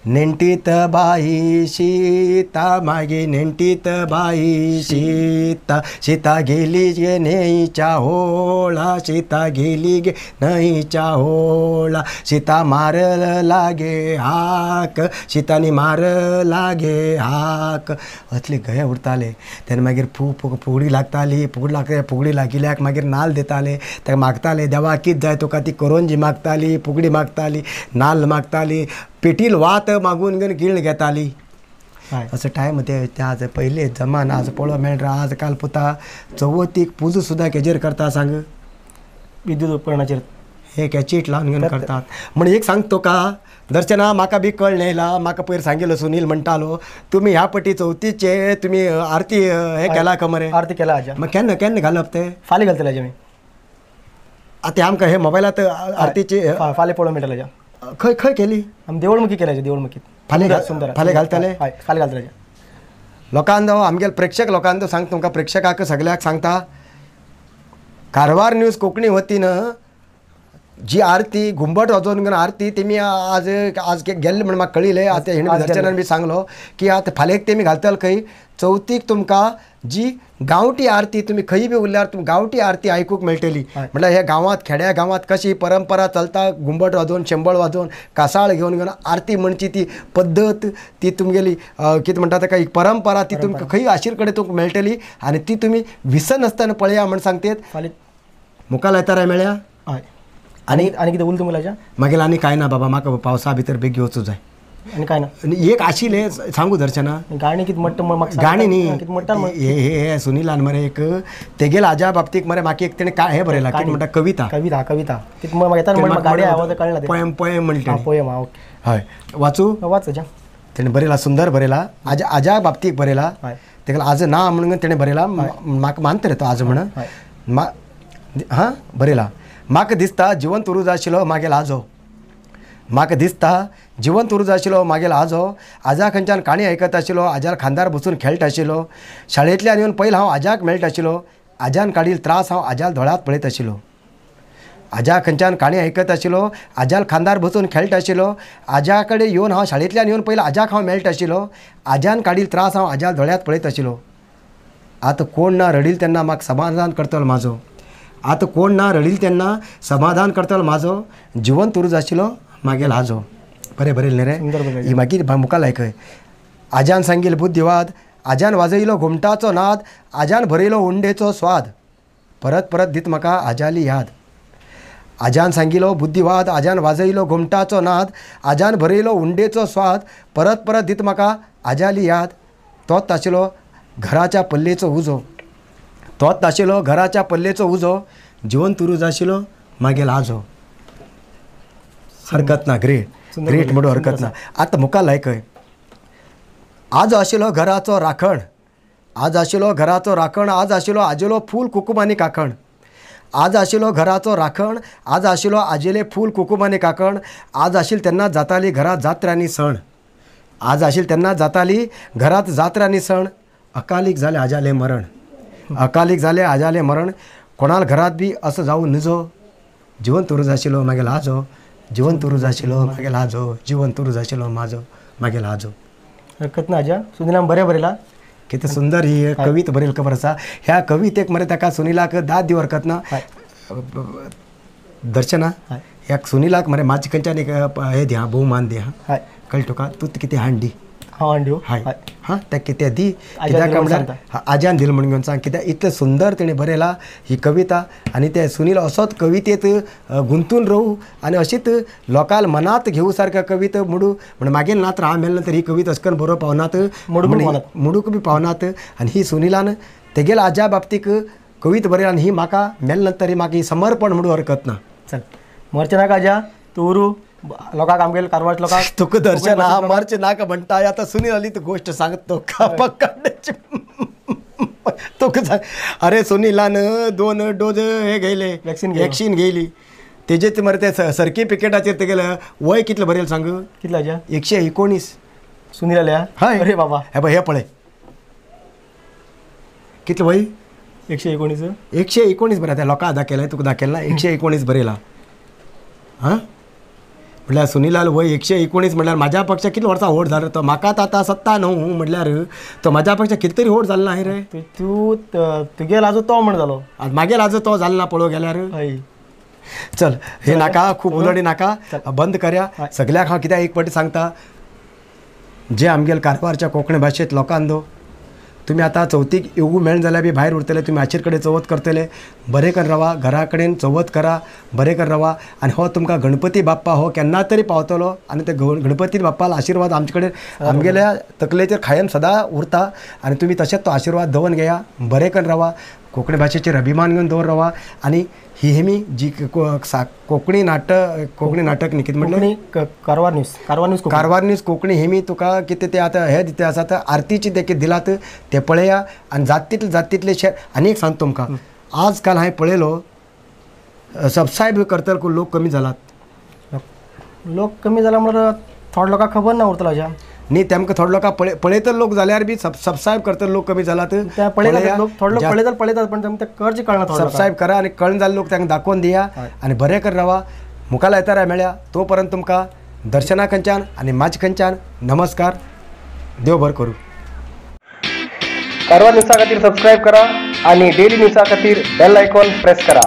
नेणटीत बाई सीता मागे नेणटीत बाई सीता, सीता गेली गे न्हंयच्या होळा, सीता गेली गे न्हंयच्या होळा, सीता मार लागे हाक, सीतानी मार लागे हाक, असले गये उरताले. तेन्ना मागीर फू फुगडी लागताली, फुगडी लागता फुगडी लागिल्ल्याक मागीर नाल्ल दिताले, ताका मागताले देवा कितें जाय तुका, ती करोंजी मागताली, फुगडी मागताली, नाल्ल मागताली, पेटील वात मागून घेवन गिळ घेताली. असो टायम ते आज पयले जमाना आज पळोवंक मेळटा. आज काल पुता चवथीक पुजा सुद्दां केजेर करता सांग? विद्युत उपकरणाचेर हे कॅचीट लावन घेवन करतात. म्हण एक सांग तुका दर्शना, म्हाका बी कळ्ळें येयला, म्हाका पयर सांगिल्लो सुनील म्हणटालो तुमी ह्या पटी चवथीचे तुमी आरती हे केला का मरे? आरती केला आज्या. मग केन्ना केन्ना घालप ते? फाल्यां घालतले आज्या मी. आतां आमकां हे मोबायलात आरतीची फाल्यां पळोवंक मेळटलें आज्या. खंय खंय केली? आमी देवळमुखी केल्या, देवळमुखी. फाल्यां सुंदर फाल्यां घालतले? हय फाल्यां घालतले. लोकांनो, आमगेले प्रेक्षक लोकांनो सांग, तुमकां प्रेक्षकाक सगळ्याक सांगता, कारवार न्यूज कोंकणी वतीन जी आरती घुंबट वाजोवन आरती तेमी आज आज गेल्ले म्हण म्हाका कळिल्लें. आतां हेणी दर्शनान बी सांगलो की आतां फाल्यां तेमी घालतले खंय चवथीक तुमकां जी गांवठी आरती तुमी खंय बी उरल्यार तुमकां गांवठी आरती आयकूंक मेळटली. म्हटल्यार ह्या गांवांत खेड्या गांवांत कशी परंपरा चलता घुंबट वाजोवन शेंबळ वाजोवन कासाळ घेवन घेवन आरती म्हणची ती पद्दत ती तुमगेली कितें म्हणटा ताका एक परंपरा ती तुमकां खंय आशिर कडेन तुमकां मेळटली आनी ती तुमी विसरनासतना पळया म्हण सांगतात. मुखार आयतारा मेळ्या आनी आनी कितें उरता मुलाच्या मागीर आनी कांय ना बाबा म्हाका पावसा भितर बेगीन वचूं जाय आनी कांय ना. एक आशिल्लें सांगू दर्शना गाणी कितें म्हणटा गाणी न्ही हे हे सुनीलान मरे एक तेगेल आजा बाबतीक मरे म्हाका एक तेणें हें बरयलां कितें म्हणटा कविता कविता कविता कितें पोएम पोएम म्हणटा पोएम. हय वाचू वाच तेणें बरयला सुंदर बरयला आजा आजा बाबतीक बरयला तेका आज ना म्हणून तेणें बरयला म्हाका मानता रे तो आज म्हण हां बरयला. म्हाका दिसता जिवंत उरूं जाय आशिल्लो मागेल आजो म्हाका दिसता जिवंत उरूं जाय आशिल्लो मागेल आजो आजा खंयच्यान काणी आयकत आशिल्लो आज्यार खांदार बसून खेळटा आशिल्लो शाळेंतल्यान येवन पयलीं हांव आज्याक मेळटा आशिल्लो आज्यान काडील त्रास हांव आज्याल दोळ्यांत पळयत आशिल्लो आज्या खंयच्यान काणी आयकत आशिल्लो आज्याल खांदार बसून खेळटा आशिल्लो आज्या कडेन येवन हांव शाळेंतल्यान येवन पयलीं आज्याक हांव मेळटा आशिल्लो आज्यान काडील त्रास हांव आज्याल दोळ्यांत पळयत आशिल्लो. आतां कोण ना रडील तेन्ना म्हाका समाधान करतलो म्हाजो आतां कोण ना रडील तेन्ना समाधान करतलो म्हाजो जिवंत उरूं जाय आशिल्लो मागेल आजो. बरें बरयलें रे ही मागीर मुखार आयकय. आज्यान सांगील बुद्धिवाद आज्यान वाजयलो घुमटाचो नाद आज्यान भरयलो उंडेचो स्वाद परत परत दीत म्हाका आज्याली याद. आज्यान सांगिलो बुद्धिवाद आज्यान वाजयलो घुमटाचो नाद आज्यान भरयलो उंडेचो स्वाद परत परत दीत म्हाका आज्याली याद. तोच आशिल्लो घराच्या पल्लेचो उजो तोच आशिल्लो घराच्या पल्लेचो उजो जिवंत उरूं जाय आशिल्लो मागेल आजो. हरकत ना ग्रेट ग्रेट म्हणून हरकत ना. आतां मुखार आयकय. आज आशिल्लो घराचो राखण आज आशिल्लो घराचो राखण आज आशिल्लो आजेलो फूल कुकूम आनी कांकण आज आशिल्लो घराचो राखण आज आशिल्लो आजेले फूल कुकूम आनी कांकण आज आशिल्ले तेन्ना जाताली घरांत जात्रा आनी सण आज आशिल्ले तेन्ना जाताली घरांत जात्रा आनी सण. अकालीक जालें आज्यालें मरण अकालीक जालें आज्यालें मरण कोणाल घरांत बी असो जावं नजो जिवंत उरूं जाय आशिल्लो मागेल आजो जिवंत उरूं जाय आशिल्लो मागेल आजो जिवंत उरूं जाय आशिल्लो म्हाजो मागेल आजो. हरकत ना आज्या सुनीलान बरें बरयलां कितें सुंदर ही कविता बरयली खबर आसा. ह्या कवितेक मरे ताका सुनीलाक दाद दिवं हरकत ना. दर्शना ह्या सुनीलाक मरे मातशें खंयच्यान एक हें दी आं भोवमान दी आं कळ्ळें तुका तूं कितें हाड दी हांव हाड दिवं हय हां ताका कितें दी कित्याक म्हणल्यार आज्यान दिलें म्हणून घेवन सांग कित्याक इतलें सुंदर तेणें बरयलां ही कविता आनी ते सुनील असोच कवितेंत गुंतून रावू आनी अशीच लोकांक मनांत घेवू सारक्या कविता म्हणू म्हण मागीर नात हांव मेळ्ळें तर ही कविता अशें करून बरोवंक पावनात मोडूंक बी पावनात. आनी ही सुनीलान तेगेल्या आज्या बाबतीक कविता बरयला आनी ही म्हाका मेळ्ळें नंतर म्हाका ही समर्पण म्हणून हरकत ना. चल मरचें नाका आज्या तूं उरूं लोकांक आमगेले कारवार लोकांक तुका दर्शन हा मरचें नाका म्हणटा आतां सुनील आली तूं गोश्ट सांगता तुका पक्का तुका सांग. अरे सुनीलान 2 डोज हे घेयले वॅक्सीन घेयली तेजेच मरे ते सर्टिफिकेटाचेर तेगेलें वय कितलें बरयलें सांग कितलें आज्या 119 सुनील आल्या. हय अरे बाबा हे पळय हे पळय कितलें वय 119 119 बरयता लोकांक दाखयलें तुका दाखयलें ना 119 बरयलां. हां म्हटल्यार सुनीलाल वय 119 म्हटल्यार म्हाज्या पेक्षा कितलीं वर्सां व्हड जालो तो म्हाका आतां 97 म्हटल्यार तो म्हाज्या पेक्षा कितें तरी व्हड जालो ना रे. तूं तुगेलो आजो तो म्हण जालो मागेल आजो तो जालो ना पळोवंक गेल्यार. चल हे नाका खूब उलोवणी नाका बंद करया. सगळ्याक हांव कित्याक एक फावटी सांगता जे आमगेले कारवारच्या कोंकणी भाशेंत लोकांनो तुमी आतां चवथीक येवूं मेळना जाल्यार बी भायर उरतले तुमी हाचेर कडेन चवथ करतले बरें करून रावा घरा कडेन चवथ करा बरें करून रावा आनी हो तुमकां गणपती बाप्पा हो केन्ना तरी पावतलो आनी ते गणपती बाप्पालो आशिर्वाद आमचे कडेन आमगेल्या तकलेचेर कायम सदां उरता आनी तुमी तशेंच तो आशिर्वाद दवरून घेया बरें करून रावा कोंकणी भाशेचेर अभिमान घेवन दवर रावा. आनी ही हेमी जी कोंकणी नाटक कोंकणी नाटक न्ही कितें म्हणलें Karwar news Karwar news Karwar news Konkani हेमी तुका कितें तें आतां हें दितें आसा आतां आरतीची ते कितें दिलात तें पळया आनी जात तितले जात तितले शेर. आनी एक सांगता तुमकां आज काल हांवें पळयलो सबस्क्रायब करतले लोक कमी जालात. लोक कमी जाला म्हणल्यार थोडे लोकांक खबर ना उरतलो अशें न्ही तेमकां थोडे लोकां पळयतले लोक जाल्यार बी सबस्क्रायब करतले लोक कमी जालात. थोडे लोक पळयतात पळयतात पण तेमकां करचें कळना. सबस्क्रायब करा आनी कळना जाल्ले लोक तांकां दाखोवन दिया आनी बरें कर रावा. मुखार आयतारा मेळया, तो पर्यंत तुमकां दर्शना खंयच्यान आनी म्हाजे खंयच्यान नमस्कार, देव बरें करूं। कारवार न्यूजा खातीर सबस्क्रायब करा आणि डेली न्यूजा खातीर बेल आयकॉन प्रेस करा।